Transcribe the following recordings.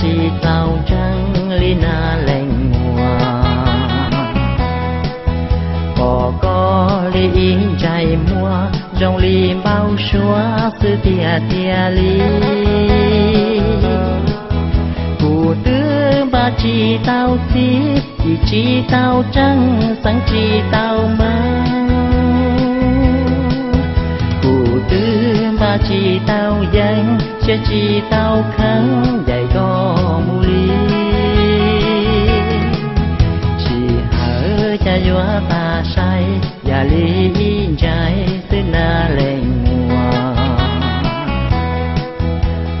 tsis tau ntseeg li nas lees muas. Pom koj li ib ntsais muag zoo li npau suav xwb tiag tiag li. Kuv twb npaj tsis tau txib, tsis tau tseeb, xeeb tsis tau meej. Kuv twb npaj tsis tau yeeb, siab tsis tau kheev, ncaim koj mus li. Sij hawm cas yuav tas sai, yam li ib ntsais xwb nas lees muas.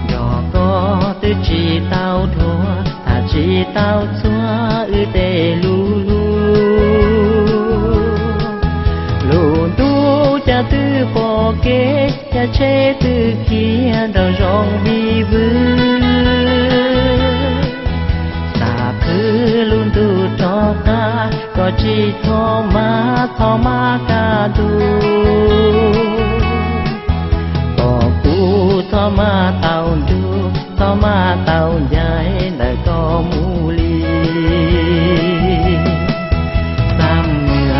Nrog koj twb tsis tau dhuav, tham tsis tau txhua wb tej lus lug. Lub ntuj cas twb pom kev, yam tsheb twb khiav nraum zoov vij vwg. Xav qhwv lub ntuj rov qab, koj tsis txhob maj, txhob maj kaj ntug. Kom kuv txhob maj tau nrug, txhob maj tau ncaim ntawm koj mus li. Xam nwj,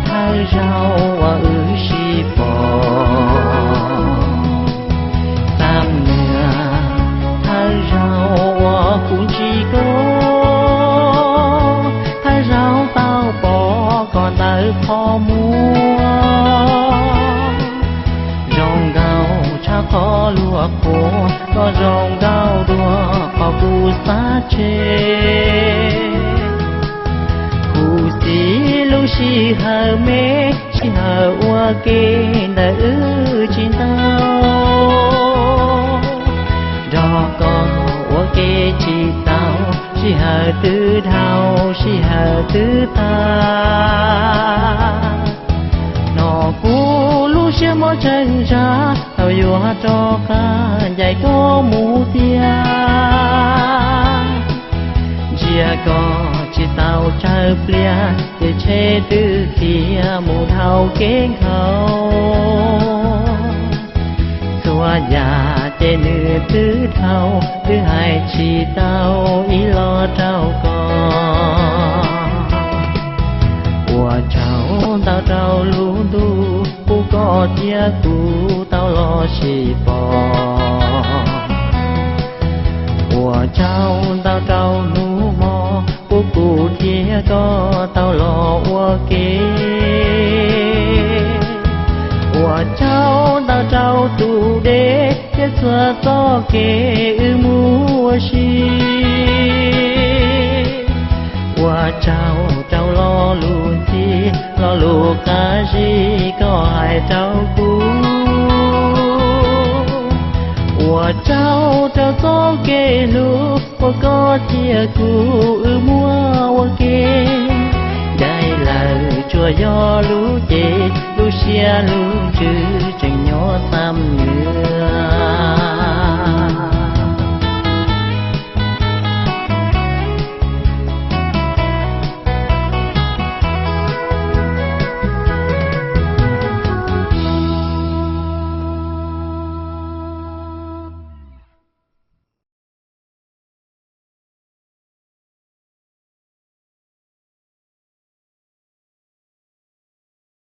thawj zaug uas wb sib pom. Xam nwj, thawj zaug uas kuv ntsib koj, thawj zaug tau pom koj ntawm qhov muag. Zoo nkauj tshaj qhov luag qhuas, koj zoo nkauj dua qhov kuv xav tseg. Kuv xav lub sij hawm me, sij hawm ua ke ntawm wb tsis ntau. Nrog koj ua ke tsis tau, sij hawm twb dhau, sij hawm twb tag. Hnov kuv lub siab mob tseem zam, thaum yuav rov qab ncaim koj mus tiag. Ntsia koj tsis tau tsawg pliag, ces tsheb twb khiav mus dhau kev nkhaus. Txhua yam ces nws twb dhau, twb hais tsis tau ib los rau koj. Ua tsaug ntau rau lub ntuj pub koj thiab kuv tau los sib pom. Ua tsaug ntau rau hnub hmo pub kuv thiab koj tau los ua ke. Ua tsaug ntau rau tus dej thiab txhua txoj kev wb mus ua si. Ua tsaug rau lo lus ntxhi, lo lus qab zib koj hais rau kuv. Ua tsaug rau txoj kev hlub uas koj thiab kuv wb muaj ua ke. Ncaim lawm tsuas yog lub cev, lub siab lub ntsws tseem nyob xam nws.